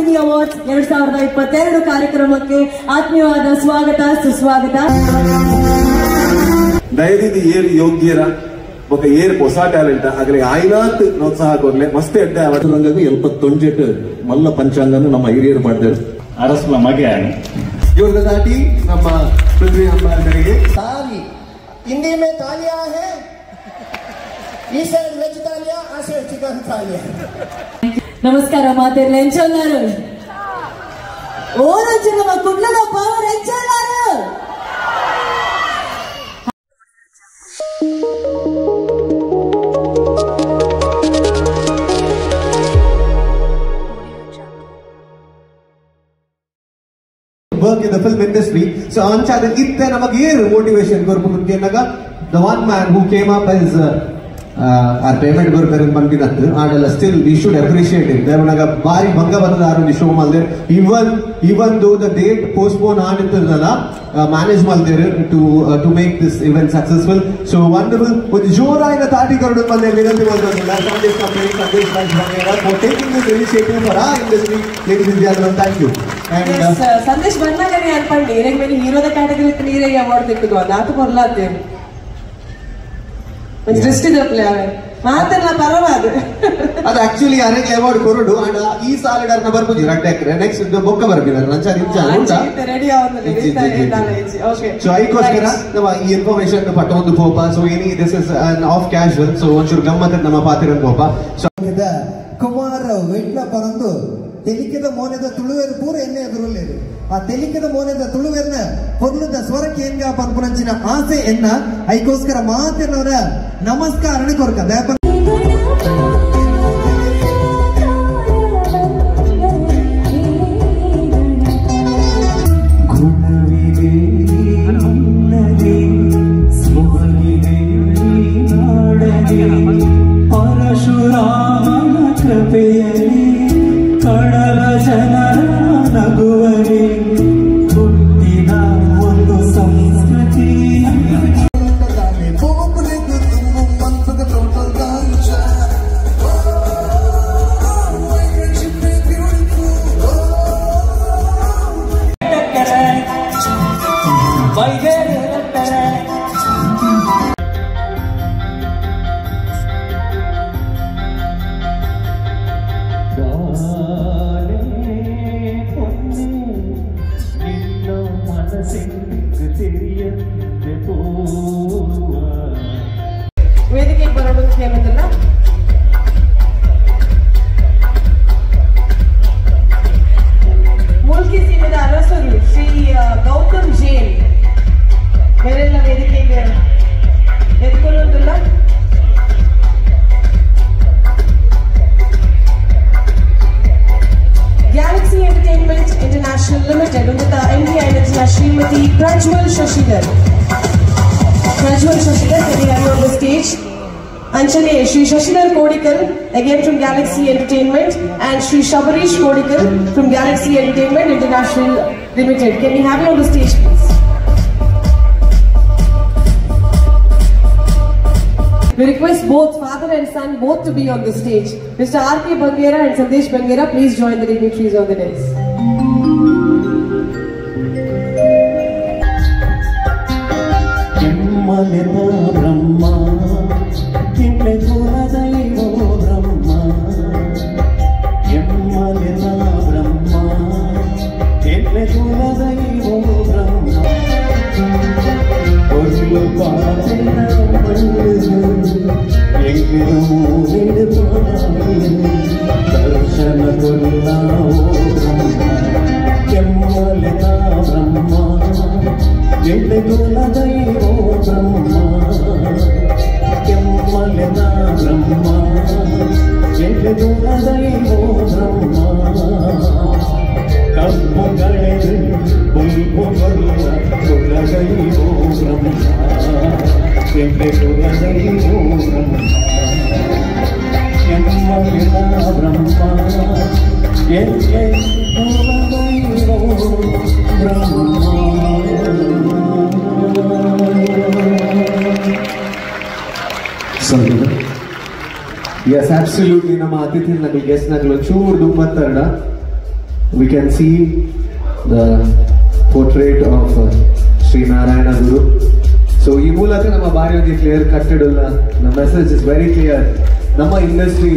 Cine awards 2022 ಕಾರ್ಯಕ್ರಮಕ್ಕೆ ಆತ್ಮೀಯವಾದ ಸ್ವಾಗತ ಸುಸ್ವಾಗತ. ದಯವಿಟ್ಟು ಏರು ಯೋಗ್ಯರ ಬೊಕ ಏರು ಹೊಸ ಟ್ಯಾಲೆಂಟ್ ಆಗಲಿ ಆಯ್ನಾತ್ ಪ್ರೋತ್ಸಾಹ ಕೊರ್ಲೆ ಮಸ್ತ್ ಎಡ್ಡೆ ರಂಗಾಗಿ 71 ಮಲ್ಲ ಪಂಚಾಂಗನು ನಮ್ಮ ಹಿರಿಯರು ಮಾಡಿದರು. ಅರಸ್ನ ಮಗೆ ಇವ್ರದ ದಾಟಿ ನಮ್ಮ ಪೃಥ್ವಿ ಅಂಬಾರ್ಗರಿಗೆ ತಾಲಿ ಹಿಂದಿ ಮೇ ತಾಲಿಯಾ ಹೇ ಈ ಸೈಡ್ ವೆಜ್ ತಾಲಿಯಾ ಆ ಸೈಡ್ ಚಿಕನ್ ತಾಲಿಯಾ. ನಮಸ್ಕಾರ ಮಾತೆರ್ಲ ಎಂಚೊಲ್ಲಾರು ಓರಂಚು ನಮ್ಮ ಕುಡ್ಲದ power ಎಂಚೊಲ್ಲಾರು. Work in the film industry. So anchada itte namage er motivation korpu the one man who came up as our payment gorperu panpinattu andala still we should appreciate him. Devanaga bari bhanga bandadaru ni show malder even though the date postpone aanitadala manage malderu to make this event successful. So wonderful onju jorayina taati korudu malde vinanti maltondilla Sandesh company Sandesh Raj Bangera for taking this initiative for our industry. Ladies and gentlemen, thank you. And yes, Sandesh ಬಣ್ಣಗನೆ ಅನ್ಪಂಡಿ ಇರೆಗ್ ಮೇಲೆ ಹೀರೋದ category ಇತ್ತು ನೀರೇ award ತಿಕ್ಕುದು ಅದಾತು ಕೊರ್ಲಾತೆ ಒಂಜಿ ದೃಷ್ಟಿ ದಪ್ಲೆ ಅವೆ ಮಾತೆಲ್ಲ ಪರವಾದ ಅದು ಆಕ್ಚುಲಿ ಅರೆಗೆ ಅವಾರ್ಡ್ ಕೊರಡು ಅಂಡ್ ಈ ಸಾಲಿಡರ್ನ ಬರ್ಪುಜಿ ರಡ್ಡೆ ಎಕರೆ ನೆಕ್ಸ್ಟ್ ಬೊಕ್ಕ ಬರ್ಪಿದಾರೆ ನಂಚ ನಿಂಚ ಉಂಟಾ ರೆಡಿ ಆವೊಂದು. ಓಕೆ, ಸೊ ಐಕೋಸ್ಕರ ನಮ್ಮ ಈ ಇನ್ಫಾರ್ಮೇಶನ್ ಪಟ್ಟೊಂದು ಪೋಪ. ಸೊ ಏನಿ this is an off casual, so ಒಂಚೂರು ಗಮ್ಮತ್ ನಮ್ಮ ಪಾತಿರನ್ ಪೋಪ. ಸೊ ಕುಮಾರ ವಿಟ್ಲ ಪರಂದು ತೆಲಿಕೆದ ಮೋನೆದ ತುಳುವೆರ್ ಪೂರ ಎಣ್ಣೆ ಎದುರುಲ್ಲೇರು. ಆ ತೆಲಿಕೆದ ಮೋನೆದ ತುಳುವೆರ್ನ ಪೊರ್ಲದ ಸ್ವರಕ್ಕೆ ಏನ್ಗ ಪನ್ಪುನಂಚಿನ ಆಸೆ ಎನ್ನ ಐಕೋಸ್ಕರ ಮಾತಿನವರ ನಮಸ್ಕಾರ ಕೊರ್ಕ. ಪರಶುರಾಮನ ಕೃಪೆಯಲ್ಲಿ ಕಡಲ ಜನರ ನಗುವರೆ ಹುಟ್ಟಿದ ಒಂದು ಸಂಸ್ಕೃತಿ. ವೇದಿಕೆಗೆ ಬರೋದು ಕೇಳೋದಿಲ್ಲ. ಮೂಲ್ಕಿ ಸೀಮೆದ ಅರಸರು ಶ್ರೀ ಗೌತಮ್ ಜೈನ್ ಬೇರೆಲ್ಲ ವೇದಿಕೆಗೆ ಎತ್ಕೊಳ್ಳೋದಿಲ್ಲ. ಗ್ಯಾಲಕ್ಸಿ ಎಂಟರ್ಟೈನ್ಮೆಂಟ್ ಇಂಟರ್ನ್ಯಾಷನಲ್ ಲಿಮಿಟೆಡ್ ಉನ್ನತ ಎಂಡಿ ಐನ Shrimati Prajwal Shashidhar. Prajwal Shashidhar, can you have you on the stage? Anchane, Shri Shashidhar Kodikal, again from Galaxy Entertainment, and Shri Shabarish Kodikal from Galaxy Entertainment International Limited. Can we have you on the stage, please? We request both father and son both to be on the stage. Mr. R.K. Bangera and Sandesh Bangera, please join the dignitaries on the dais. Brahma ಕುಲದೈವೋ ಬ್ರಹ್ಮ ಎಮ್ಮಲಿನ ಬ್ರಹ್ಮ ಎಂಟ್ಲೆ ಕುಲದೈವೋ ಬ್ರಹ್ಮ ಒಳ್ಳು ಪಾತಿನ ದರ್ಶನ ಕೊಲ್ಲಾವೋ ಬ್ರಹ್ಮ ಕೆಮ್ಮಲಿನ ಬ್ರಹ್ಮ ಎಂಟ್ಲೆ ಕುಲದೈವೋ ಬ್ರಹ್ಮ ಕೆಮ್ಮಲಿನ ಬ್ರಹ್ಮ ಎಂಟ್ಲೆ ಕುಲದೈವೋ ಬ್ರಹ್ಮ ಕಬ್ಬುಗಳೆದು ಬುಲ್ಬುಗೊಲ್ಲ ಕುಲದೈವೋ ಬ್ರಹ್ಮ ಎಂಟ್ಲೆ ಕುಲದೈವೋ ಬ್ರಹ್ಮ ಕೆಮ್ಮಲಿನ ಬ್ರಹ್ಮ ಎಂಟ್ಲೆ ಕುಲದೈವೋ ಬ್ರಹ್ಮ. Yes, absolutely. ನಮ್ಮ ಅತಿಥಿ ನಗಲ್ ಗೆಸ್ಟ್ ನಗಲು ಚೂರು ದುಮ್ಮತ್ತರಡ. We can see the portrait of Shri Narayana Guru. So ಈ ಮೂಲಕ ನಮ್ಮ ಬಾರಿ ಒಂಜಿ ಕ್ಲಿಯರ್ ಕಟ್ಟೆಡ್ ಉಲ್ಲ, the message is very clear. ನಮ್ಮ ಇಂಡಸ್ಟ್ರಿ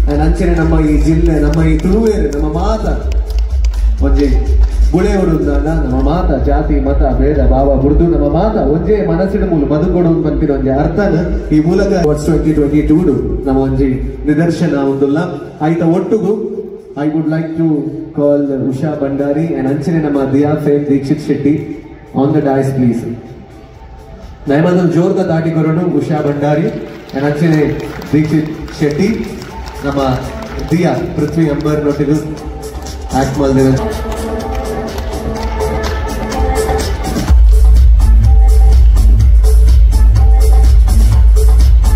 ಅಂಡ್ ಅಂಚನೆ ನಮ್ಮ ಈ ಜಿಲ್ಲೆ, ನಮ್ಮ ಈ ತುಳುವೇರು, ನಮ್ಮ ಮಾತ ಒಂಜಿ ಬುಳೆಯೋಡು ನಮ್ಮ ಮಾತ ಜಾತಿ ಮತ ಭೇದ ಭಾವ ಬುಡ್ದು ನಮ್ಮ ಮಾತ ಒಂಜೇ ಮನಸ್ಸಿನ ಮೂಲ ಬದುಕೊಡು ಪನ್ಪಿನ ಒಂಜಿ ಅರ್ಥನ ಈ ಮೂಲಕ 2022 ನಮ್ಮ ಒಂಜಿ ನಿದರ್ಶನ ಒಂದುಲ್ಲ. ಆಯ್ತ ಒಟ್ಟುಗು I would like to call Usha Bhandari and ಅಂಚನೆ ನಮ್ಮ Diya fame Dikshit Shetty on the dais please. ನಯಮದಲ್ ಜೋರ್ದ ದಾಟಿ ಕೊರಡು ಉಷಾ ಭಂಡಾರಿ ಅಂಡ್ ಅಂಚನೆ ದೀಕ್ಷಿತ್ ಶೆಟ್ಟಿ, ನಮ್ಮ ದಿಯಾ ಪೃಥ್ವಿ ಅಂಬರ್ ನೊಟ್ಟಿಗು ಆಕ್ಟ್ ಮಾಡಿದ.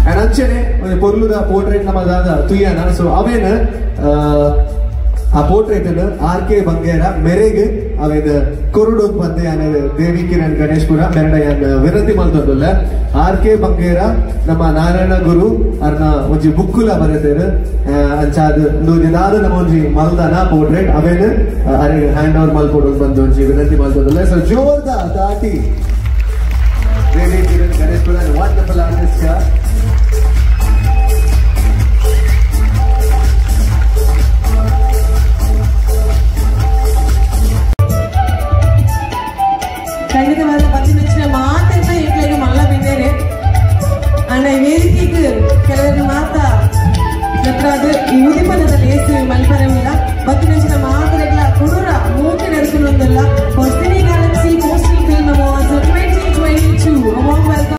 ಅಂಡ್ ಅಂಚನೆ ಪೊರ್ಲುದ ಪೋರ್ಟ್ರೇಟ್ ನಮ್ಮ ದಾದ ತುಯ್ಯಾನ. ಸೊ ಅವೇನ ಆ portrait R K Bangera ಮೆರೆಗ್ ಅವೇನ ಕೊರಡು ಬಂದೆ ದೇವಿ ಕಿರಣ್ ಗಣೇಶ್ಪುರ ಮೆರಡಯನ್ ವಿನಂತಿ ಮಲ್ತೊಂದುಲ್ಲ. ಆರ್ ಕೆ ಬಂಗೇರ ನಮ್ಮ ನಾರಾಯಣ ಗುರು ಅರ್ನ ಒಂಜಿ ಬುಕ್ಕುಲ ಬರೆತೇರು. ಅಂಚಾದ ಒಂಜಿ ದಾದ ನಮ್ಮ ಒಂಜಿ ಮಲ್ದನ ಪೋರ್ಟ್ರೇಟ್ ಅವೇನ ಅರೆ ಹ್ಯಾಂಡ್ ಓವರ್ ಮಲ್ಪೊಡು ಬಂದು ಒಂಜಿ ವಿನಂತಿ ಮಲ್ತೊಂದುಲ್ಲ. ಸೊ ಜೋರ್ದ ತಾಟಿ Devi Kiran Ganeshpura, wonderful artist. ಖಂಡಿತವಾದ ಬತ್ತಿನಂಚಿನ ಮಾತೆಲ್ಲ ಎಂಕ್ಲೆಗ್ ಮಲ್ಲ ಬಿಂದೇರೆ ಅಂಡ ಈ ವೇದಿಕೆಗ್ ಕೆಲವರು ಮಾತ ಲೆಪ್ರಾದ್ ಈ ಉದಿಪನದ ಲೇಸ್ ಮಲ್ಪರೆಂಗಿಲ್ಲ. ಬತ್ತಿನಂಚಿನ ಮಾತೆಲ್ಲ ಕುಡುರ ಮೂಕೆ ನಡಕುನೊಂದಲ್ಲ. For Cine Galaxy Postal Film Awards 2022, a warm welcome.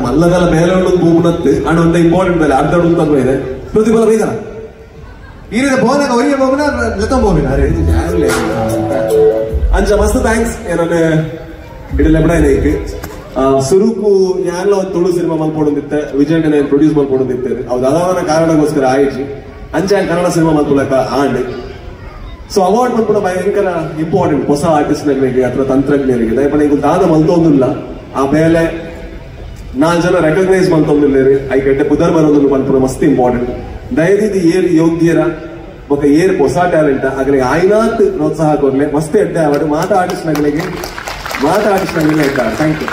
ಮಲ್ಲದಲ್ಲ ಮೇಲೆ ಒಂದು ಭೂಮನತ್ತೆ ಅಣ್ಣ ಒಂದು ಇಂಪಾರ್ಟೆಂಟ್ ಮೇಲೆ ಅರ್ಧ ಉಂಟು ಇದೆ ಪ್ರತಿಫಲ ಬೇಕಲ್ಲ. ಈ ರೀತಿ ಬೋನಾಗ ಒರಿಯ ಬೋಮನ ಲೆತ್ತೊಂಬೋಮಿನ ಅರೆ ಅಂಚ ಮಸ್ತ್ thanks ಏನನ್ನ ಇಡಲೆಬ್ಡ ಏನೈಕ್ ಸುರುಕು ಯಾನ್ಲ ಒಂದು ತುಳು ಸಿನಿಮಾ ಮಲ್ಪೊಡೊಂದಿತ್ತೆ, ವಿಜಯಣ್ಣನ ಪ್ರೊಡ್ಯೂಸ್ ಮಲ್ಪೊಡೊಂದಿತ್ತೆ, ಅವು ದಾದಾವನ ಕಾರಣಕ್ಕೋಸ್ಕರ ಆಯ್ತು ಅಂಚ ಕನ್ನಡ ಸಿನಿಮಾ ಮಲ್ಪೊಲಕ and so award ಮಲ್ಪುನ ಭಯಂಕರ ಇಂಪಾರ್ಟೆಂಟ್ ಹೊಸ ಆರ್ಟಿಸ್ಟ್ ನಗಳಿಗೆ ಅಥವಾ ತಂತ್ರಜ್ಞರಿಗೆ. ದಯಪಣ ಈಗ ದಾದ ಮಲ್ತೊಂದಿಲ್ಲ ಆ ಮೇಲೆ ನಾಲ್ ಜನ ರೆಕಗ್ನೈಸ್ ಮಲ್ತೊಂದಿಲ್ಲೇರಿ I ಕೆಟ್ಟ ಪುದರ್ ಬರೋದನ್ನು ಮಲ್ಪುನ ಮಸ್ತ್ ಇಂಪಾರ್ಟೆಂಟ್. ದಯದೀದಿ ಏರ್ ಯೋಗ್ಯರ ಬೊಕ ಏರ್ ಹೊಸ ಟ್ಯಾಲೆಂಟ್ ಅಗಲಿಗೆ ಆಯ್ನಾತ್ ಪ್ರೋತ್ಸಾಹ ಕೊರ್ಲೆ ಮಸ್ತ್ ಎಡ್ಡೆ ಅವಾರ್ಡ್ ಮಾತ ಆರ್ಟಿಸ್ಟ್ ನಗಳಿಗೆ ಮಾತ ಆರ್ಟಿಸ್ಟ್ ನಗಳಿಗೆ ಇದ್ದಾರೆ. Thank you.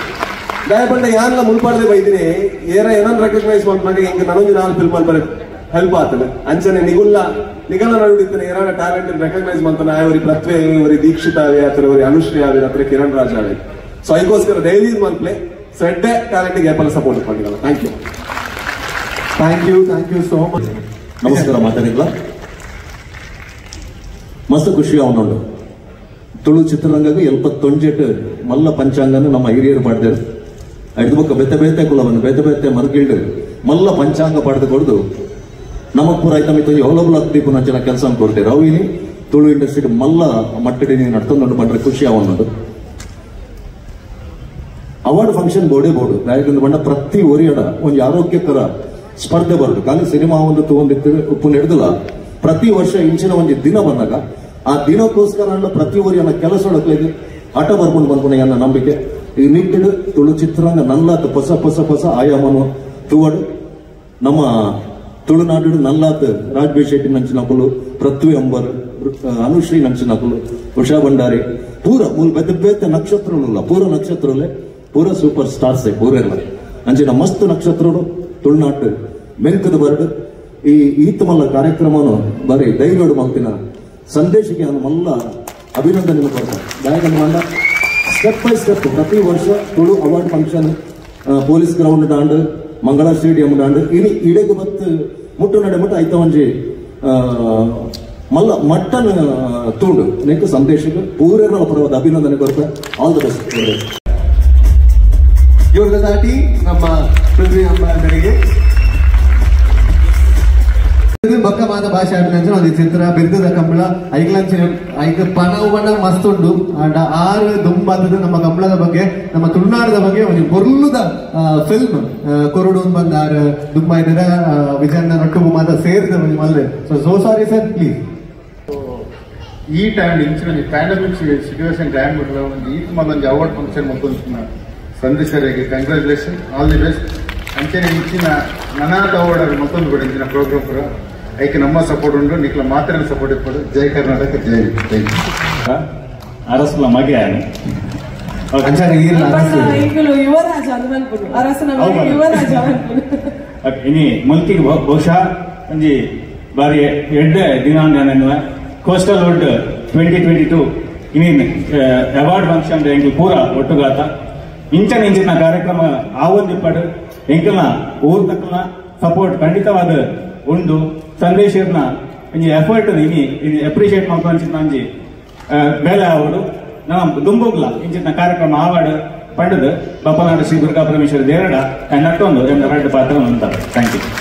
ದಯಪಂಡ ಯಾನ್ಲ ಮುಲ್ಪಾಡದೆ ಬೈದಿನಿ ಏರ ಏನನ್ ರೆಕಗ್ನೈಸ್ ಮಲ್ಪಂಡ ಹಿಂಗ ನನೊಂಜಿ ನಾಲ್ ಫಿಲ್ಮ್ ಮಲ್ಪರೆ ಹೆಲ್ಪ್ ಆತದೆ. ಅಂಚನೆ ನಿಗುಲ್ಲ ನಿಗಲ ನಡುವಿತ್ತನೆ ಏರಾನ ಟ್ಯಾಲೆಂಟ್ ರೆಕಗ್ನೈಸ್ ಮಲ್ತನ ಆಯವರಿ ಪ್ರತ್ವೆ ಅವರಿ ದೀಕ್ಷಿತ ಆವೆ ಅಥವಾ ಅವರಿ ಅನುಶ್ರೀ ಆವೆ ಅಥವಾ ಕಿರಣ್ ರಾಜ್ ಆವೆ. ಸೊ ಅದಕ್ಕೋಸ್ಕರ ದಯದೀದ್ ಮಲ್ಪ್ಲೆ ಸೆಡ್ಡೆ ಟ್ಯಾಲೆಂಟ್ ಏಪಲ್ ಸಪೋರ್ಟ್ ಮಾಡಿಲ್ಲ. Thank you. Thank you, thank you so much. ನಮಸ್ಕಾರ ಮಾತಾಡಿಲ್ಲ ಮಸ್ತ್ ಖುಷಿ ಅವನೋಡು ತುಳು ಚಿತ್ರರಂಗಕ್ಕೆ 71 ಮಲ್ಲ ಪಂಚಾಂಗನ ನಮ್ಮ ಹಿರಿಯರು ಪಾಡ್ದರು. ಐದು ಬೊಕ್ಕ ಬೆತ್ತೆ ಬೇತೆ ಕುಲವನ್ನು ಬೇತೆ ಬೇತೆ ಮರ್ಗಿಲ್ಡು ಮಲ್ಲ ಪಂಚಾಂಗ ಪಾಡ್ದು ಕೊಡ್ದು ನಮಗ್ ಪೂರ ಐತಮ ಇತ್ತು ಎವಲಬಲ್ ಆಗ್ತೀಪು ನಂಚಿನ ಕೆಲಸ ಕೊಡ್ತೇವೆ. ಅವಿನಿ ತುಳು ಇಂಡಸ್ಟ್ರಿ ಮಲ್ಲ ಮಟ್ಟಡಿ ನಡ್ತೊಂದು ಬಂದ್ರೆ ಖುಷಿ ಅವನೋಡು. ಅವಾರ್ಡ್ ಫಂಕ್ಷನ್ ಬೋರ್ಡೇ ಬೋರ್ಡು ಯಾಕಂದ್ರೆ ಬಣ್ಣ ಪ್ರತಿ ಒರಿಯಡ ಒಂದು ಆರೋಗ್ಯಕರ ಸ್ಪರ್ಧೆ ಬರದು ಖಾಲಿ ಸಿನಿಮಾ ಒಂದು ತಗೊಂಡಿತ್ತು ಉಪ್ಪು ನಡೆದಿಲ್ಲ. ಪ್ರತಿ ವರ್ಷ ಇಂಚಿನ ಒಂದು ದಿನ ಬಂದಾಗ ಆ ದಿನಕ್ಕೋಸ್ಕರ ಪ್ರತಿ ಒರಿಯನ್ನ ಕೆಲಸ ಒಳಗೆ ಆಟ ಬರ್ಕೊಂಡು ಬಂದ್ಕೊಂಡು ನನ್ನ ನಂಬಿಕೆ ಈ ನಿಟ್ಟಿಡು ತುಳು ಚಿತ್ರರಂಗ ನಲ್ಲಾತ್ ಹೊಸ ಹೊಸ ಹೊಸ ಆಯಾಮನು ತೂವಡು ನಮ್ಮ ತುಳುನಾಡು ನಲ್ಲಾತ್ ರಾಜ್ಬಿ ಶೆಟ್ಟಿ ನಂಚಿನಕುಲು, ಪೃಥ್ವಿ ಅಂಬರ್, ಅನುಶ್ರೀ ನಂಚಿನಕುಲು, ಉಷಾ ಭಂಡಾರಿ ಪೂರ ಮೂಲ ಬೇತೆ ಬೇತೆ ನಕ್ಷತ್ರಗಳು ಪೂರ ನಕ್ಷತ್ರಗಳೇ ಪೂರ ಸೂಪರ್ ಸ್ಟಾರ್ಸ್ ಪೂರ ಎಲ್ಲ ಅಂಚಿನ ಮಸ್ತ್ ನಕ್ಷತ್ರಗಳು ತುಳುನಾಟು ಮೆಂಕದ ಬರಡು ಈ ಈತ ಮಲ್ಲ ಕಾರ್ಯಕ್ರಮನು ಬಾರಿ ಧೈರ್ಯಡು ಮಲ್ತಿನ ಸಂದೇಶಕ್ಕೆ ನಾನು ಮಲ್ಲ ಅಭಿನಂದನೆ ಕೊಡ್ತಾರೆ. ಗಾಯಕನ ಮಂಡ ಸ್ಟೆಪ್ ಬೈ ಸ್ಟೆಪ್ ಪ್ರತಿ ವರ್ಷ Tulu award function police ground ದಾಂಡ್ ಮಂಗಳ ಸ್ಟೇಡಿಯಂ ದಾಂಡ್ ಇನಿ ಇಡೆಗು ಮತ್ತು ಮುಟ್ಟು ನಡೆ ಮುಟ್ಟು ಐತ ಒಂಜಿ ಮಲ್ಲ ಮಟ್ಟನ್ ತೂಂಡು ನೆಕ್ ಸಂದೇಶಕ್ಕೆ ಪೂರೆರ್ನ ಪರವಾದ ಅಭಿನಂದನೆ ಕೊರತೆ. All the best. ಇವ್ರ ದಾಟಿ ನಮ್ಮ ಪೃಥ್ವಿ ಅಂಬಾರಿಗೆ ಬಕ್ಕಮಾದ ಭಾಷೆ ಅಭಿನಂದನೆ. ಒಂದು ಚಿತ್ರ ಬಿರುದದ ಕಂಬಳ ಐಗ್ಲಂಚೆ ಐಕ ಪಣವು ಬಣ್ಣ ಮಸ್ತ್ ಉಂಡು. ಅಂಡ ಆರು ದುಂಬಾದದ್ದು ನಮ್ಮ ಕಂಬಳದ ಬಗ್ಗೆ ನಮ್ಮ ತುಳುನಾಡದ ಬಗ್ಗೆ ಒಂದು ಪೊರ್ಲುದ ಫಿಲ್ಮ್ ಕೊರಡು ಬಂದ ಆರು ದುಂಬ ಇದ್ದರ ವಿಜಯಣ್ಣ ನಟ್ಟು ಮಾತ ಸೇರಿದ ಮಲ್ಲೆ. So sorry sir, please. ಈ ಟೈಮ್ ಇಂಚಿನ ಪ್ಯಾಂಡಮಿಕ್ ಸಿಚುವೇಶನ್ ಟೈಮ್ ಒಂದು ಈತ್ ಮಲ್ಲೊಂದು ಅವಾರ್ಡ್ ಫಂಕ್ಷನ್ ಮತ್ತೊಂದು ಸಂದೇಶರಿಗೆ ಕಂಗ್ರಾಚುಲೇಷನ್, ಆಲ್ the best. ಅಂಚನೆ ಇಂಚಿನ ನನಾದ ಅವಾರ್ಡ್ ಮತ್ತೊಂದು ಕೂಡ ಇಂಚಿನ ಪ್ರೋಗ್ರಾಮ್ ಕೂಡ ಐಕೆ ನಮ್ಮ ಸಪೋರ್ಟ್ ಉಂಟು, ನಿಕ್ಲ ಮಾತ್ರ ಸಪೋರ್ಟ್ ಇರ್ಬೋದು. ಜೈ ಕರ್ನಾಟಕ, ಜೈ ಜೈ. ಅರಸುಲ ಮಗೆ ಯುವರಾಜ ಅರಸನ ಯುವರಾಜ. ಇನಿ ಮುಲ್ಕಿಗೆ ಬಹುಶಃ ಒಂಜಿ ಬಾರಿ ಎಡ್ಡೆ ದಿನ ಕೋಸ್ಟಲ್ ವುಡ್ 2022 ಇನಿ ಅವಾರ್ಡ್ ಫಂಕ್ಷನ್ ಎಂಕಲ್ ಪೂರ ಒಟ್ಟುಗಾತ ಇಂಚನ ಇಂಚಿನ ಕಾರ್ಯಕ್ರಮ ಆವೊಂದಿಪ್ಪಡು ಎಂಕಲ್ನ ಊರ್ ತಕ್ಕಲ್ನ ಸಪೋರ್ಟ್ ಖಂಡಿತವಾದ ಉಂಡು. ಸಂದೇಶರ್ನ ಒಂಜಿ ಎಫರ್ಟ್ ಇನಿ ಇನಿ ಅಪ್ರಿಷಿಯೇಟ್ ಮಲ್ಪಂಚಿನ ಒಂಜಿ ಬೇಲೆ ಆವಡು ನಮ್ಮ ದುಂಬುಗ್ಲ ಇಂಚಿನ ಕಾರ್ಯಕ್ರಮ ಆವಾಡು ಪಂಡದು ಬಪ್ಪನಾಡು ಶ್ರೀ ದುರ್ಗಾ ಪರಮೇಶ್ವರ ದೇರಡ ನಟ್ಟೊಂದು ರಡ್ಡು ಪಾತ್ರ. Thank you.